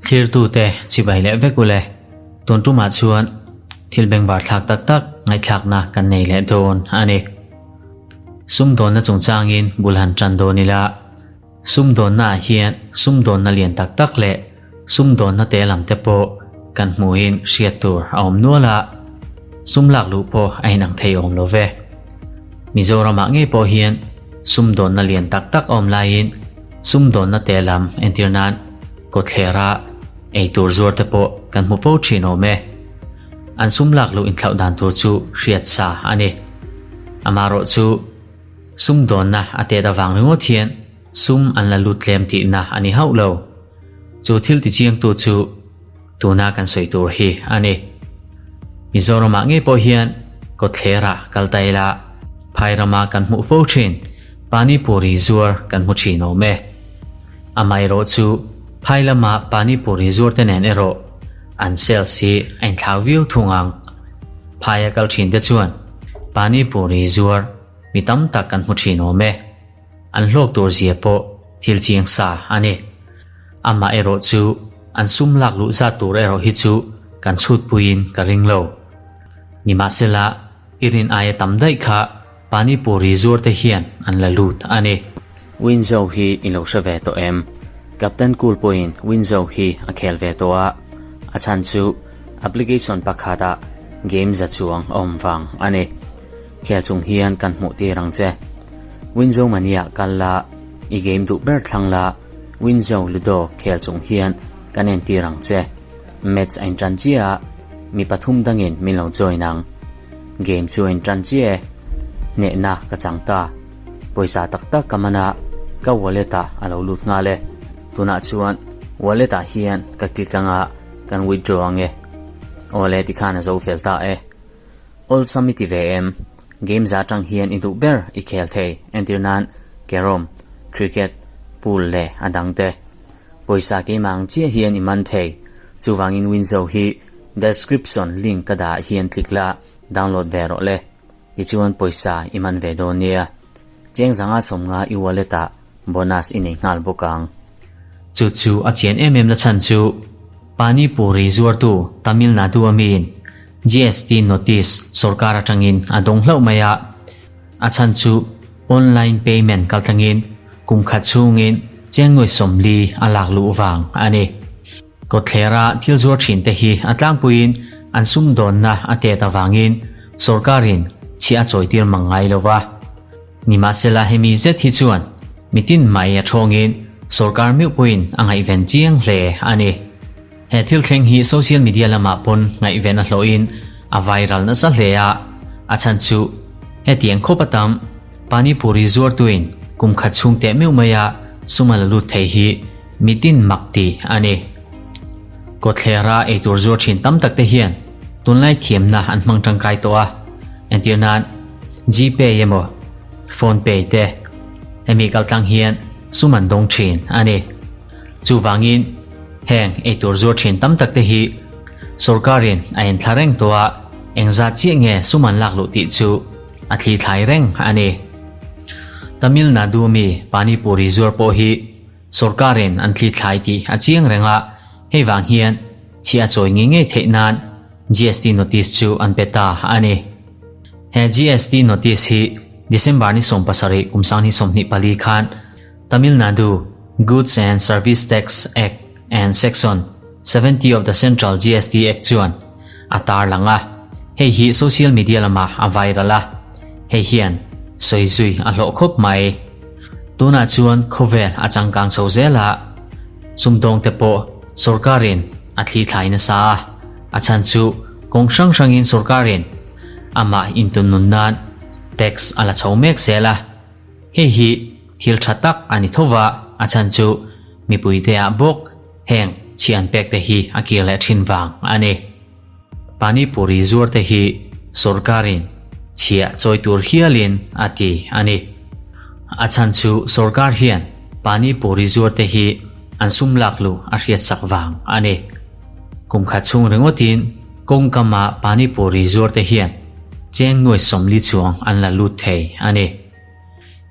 Thlirtute chibai leh vek ule, tun tumah chuan thil bengvar thlak tak tak ngaihthlakna kan nei leh dawn a ni. Sumdawnna chungchangin bul han tan dawn ila, sumdawnnaah hian sumdawnna lian tak tak leh sumdawnna te lam te pawh kan hmuhin hriat tur a awm nual a, sum lak luh pawh a inang thei awm lo ve. Mizoramah ngei pawh hian sumdawnna lian tak tak a awm laiin sumdawnna te lam entir nan kawtthlera ei tur zuar te pawh kan hmu fo thin awm e. An sum lak luh inthlauh dan tur chu hriat sa a ni. Amaherawh chu sumdawnna a tet avang ringawt hian sum an la lut tlem tihna a ni hauh lo. Chu thil tichiangtu chu tuna kan sawi tur hi a ni. Mizoramah ngei pawh hian kawtthlerah kal ta ila phai rama kan hmuh fo thin Panipuri zuar kan hmu thin awm e. Amaherawh chu phai lama Panipuri zuar te nen erawh an sales hi a inthlau viau thung ang. Phaia kal thin te chuan Panipuri zuar mi tam tak kan hmu thin awm e. An hlawk tur zia pawh thil chiang sa a ni. Amah erawh chu an sum lak luh zat tur erawh hi chu kan chhut puiin ka ring lo. Nimahsela, i rin aia tam daih kha Panipuri zuar te hian an la lut a ni. Winzo hi i lo hre ve tawh em? Captain Cool pawhin Winzo hi a khel ve tawh a, a chhan chu application pakhatah game za chuang a awm vang a ni. Khel chung hian kan hmuh tir ang che. Winzo mania kal la, i game duh ber thlang la, Winzo Ludo khel chung hian kan entir ang che. Match a intan chiah a, mi pathum dangin min lo join ang. Game chu a intan chiah e. Hnehna ka chang ta. Pawisa tak tak ka man a, ka wallet ah a lo lut nghal e. Tunah chuan wallet ah hian ka click anga kan withdraw ang e. Awle tikhan a zo fel ta e. Awlsam i ti ve em? Game za atang hian i duh ber i khel thei, entir nan carrom, cricket, pool leh a dang te. Pawisa keimah ang chiah hian i man thei. Chuvangin Winzo hi description link ka dah hian click la, download ve rawh le. Tichuan pawisa i man ve dawn nia. Cheng zanga sawmnga i wallet ah bonus i nei nghal bawk ang. Chu chu a chian em em na chhan chu Panipuri zuartu Tamil Nadu amiin GST notice sorkar atangin a dawng hlauh mai a, a chhan chu online payment kaltlangin kum khat chhungin chengnuai 40 a lak luh vang a ni. Kawtthlera thil zuar thin te hi a tlangpuiin an sumdawnna a tet avangin sorkarin chhiah a chawitir mang ngai lo va. Nimahsela hemi zet hi chuan mitin mai a thawngin sorkar meuh pawhin a ngaihven chiang hle a ni. He thil thleng hi social media lamah pawn ngaihven a hlawhin a viral nasa hle a, a chhan chu hetiang khawp a tam Panipuri zuartuin kum khat chhung teh meuh maia sum a la lut thei hi mitin mak ti a ni. Kawtthlera eitur zuar thin tam tak te hian tunlai thiamna an hmang tangkai tawh a, entir nan Gpay emaw Phonepay te hemi kaltlang hian sum an dawng thin a ni. Chuvangin heng eitur zuar thin tam tak te hi sorkarin a enthla reng tawh a, engzat chiah nge sum an lak luh tih chu a thli thlai reng a ni. Tamil Nadu mi Panipuri zuar pawh hi sorkarin an thli thlai tih a chiang reng a, hei vang hian chhiah a chawi ngei ngei theih nan GST notice chu an pe ta a ni. He GST notice hi December ni 17 kum 2024 khan Tamil Nadu Goods and Service Tax Act and Section 70 of the Central GST Act chuan a tarlang a, hei hi social media lamah a viral a, hei hian sawi zui a hlawh khawp mai. Tunah chuan khawvel a changkang chho zel a, sumdawngte pawh sorkarin a thli thlai nasa a, a chhan chu kawng hrang hrangin sorkarin amah intunnun nan tax a la chho mek zel a, hei hi Thil tha tak a ni tho va, a chhan chu mipuite ah bawk heng chhi an pek te hi a kir leh thin vang a ni. Panipuri zuar te hi sorkarin chhiah chawi tur hialin a ti a ni. A chhan chu sorkar hian panipuri zuar te hi an sum lak luh a hriat sak vang a ni. Kum khat chhung ringawtin kawngkama panipuri zuar te hian cheng nuai 40 chuang an la lut thei a ni.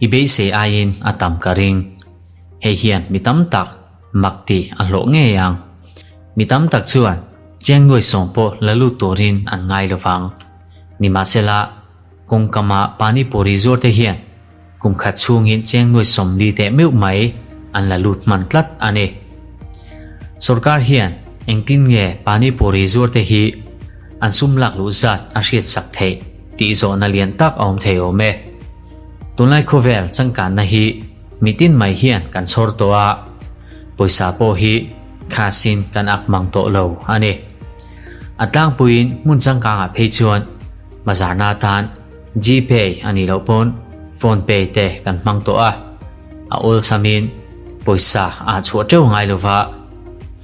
I beisei aiin a tam ka ring. Hei hian mi tam tak mak tih a hlawh ngei ang. Mi tam tak chuan cheng nuai sawm pawh la lut turin an ngai lo vang. Nimahsela, kawngkama Pani Puri zuar te hian kum khat chhungin cheng nuai 40 teh meuh mai an la lut hman tlat a ni. Sorkar hian engtin nge Pani Puri zuar te hi an sum lak luh zat a hriat sak theih tih zawhna lian tak a awm thei awm e. Tunlai khawvel changkanna hi mitin mai hian kan chhawr tawh a, pawisa pawh hi khasin kan ak mang tawh lo a ni. A tlangpuiin hmun changkangah phei chuan bazarna atan Gpay a nih loh pawn Phonepe te kan hmang tawh a, a awlsamin pawisa a chhuah teuh ngai lova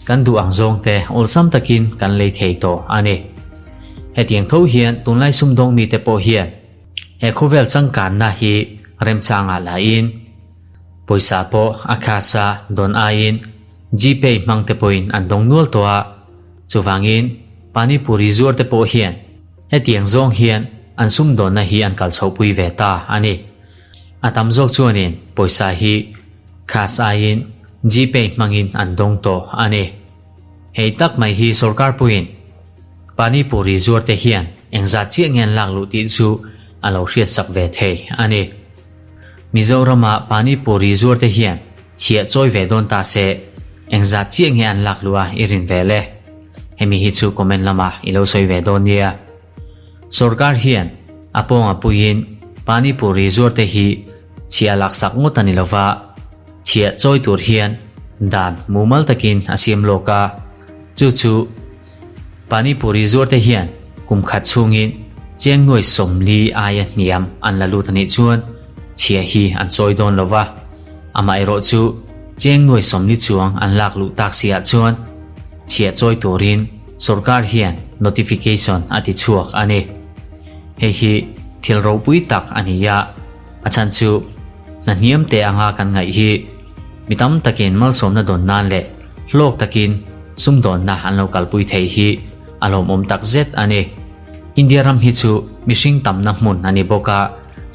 kan duh ang zawng te awlsam takin kan lei thei tawh a ni. Hetiang tho hian tunlai sumdawng mite pawh hian He khawvel changkanna hi remchangah lahin pawisa pawh a khasa dawn aiin Gpay hmang te pawhin an dawng nual tawh a, chuvangin Pani Puri zuar te pawh hian hetiang zawng hian an sumdawnna hi an kal chhohpui ve ta a ni. A tam zawk chuanin pawisa hi khas aiin Gpay hmangin an dawng tawh a ni. Hei tak mai hi sorkar puiin Pani Puri zuar te hian engzat chiah nge an lak luh tih chu a lo hriat sak ve thei a ni. Mizorama Pani Puri zuar te hian chhiah chawi ve dawn ta se engzat chiah nge an lak luh a i rin ve le? Hemi hi chu comment lamah i lo sawi ve dawn nia. Sorkar hian a pawnga puiin Pani Puri zuar te hi chhiah lak sak ngawt a ni lova, chhiah chawi tur hian dan mumal takin a siam lawk a, chu chu Pani Puri zuar te hian kum khat chhungin cheng nuai 40 aia hniam an la lut a nih chuan chhiah hi an chawi dawn lova, amaherawh chu cheng nuai 40 chuang an lak luh tak si ah chuan chhiah chawi turin sorkar hian notification a ti chhuak a ni. Hei hi thil ropui tak a ni a, a chhan chu hna hniam te anga kan ngaih hi mi tam takin malsawmna dawn nan leh hlawk takin sumdawnna an lo kalpui thei hi a lawmawm tak zet a ni. India ram hi chu mihring tamna hmun a ni bawk a,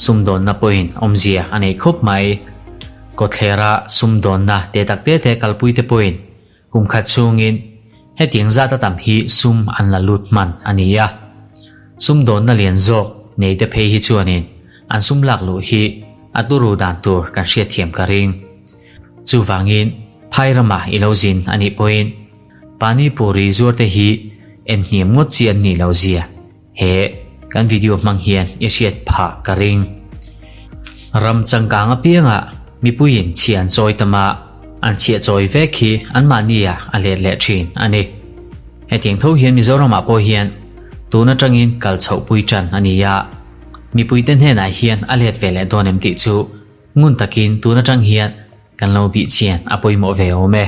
sumdawnna pawhin awmzia a nei khawp mai. Kawtthlera sumdawnna te tak te te kalpui te pawhin Kum khat chhungin hetiang zat a tam hi sum an la lut hman a ni a. Sumdawnna lian zawk nei te phei hi chuanin an sum lak luh hi a turu dan tur kan hriatthiam ka ring. Chuvangin phai ramah i lo zin a nih pawhin Pani Puri zuar te hi en hniam ngawt chi an nih lo zia. He kan video hmang hian i hriat phah ka ring. Ram changkang apiangah mipuiin chhia an chawi tam a, an chhiah chawi vek hi anmahni ah a let leh thin a ni. Hetiang tho hian Mizoramah pawh hian tun atangin kal chhohpui tan a ni a, mipuite hnenah hian a let ve leh dawn em tih chu ngun takin tun atang hian kan lo bihchian a pawimawh ve awm e.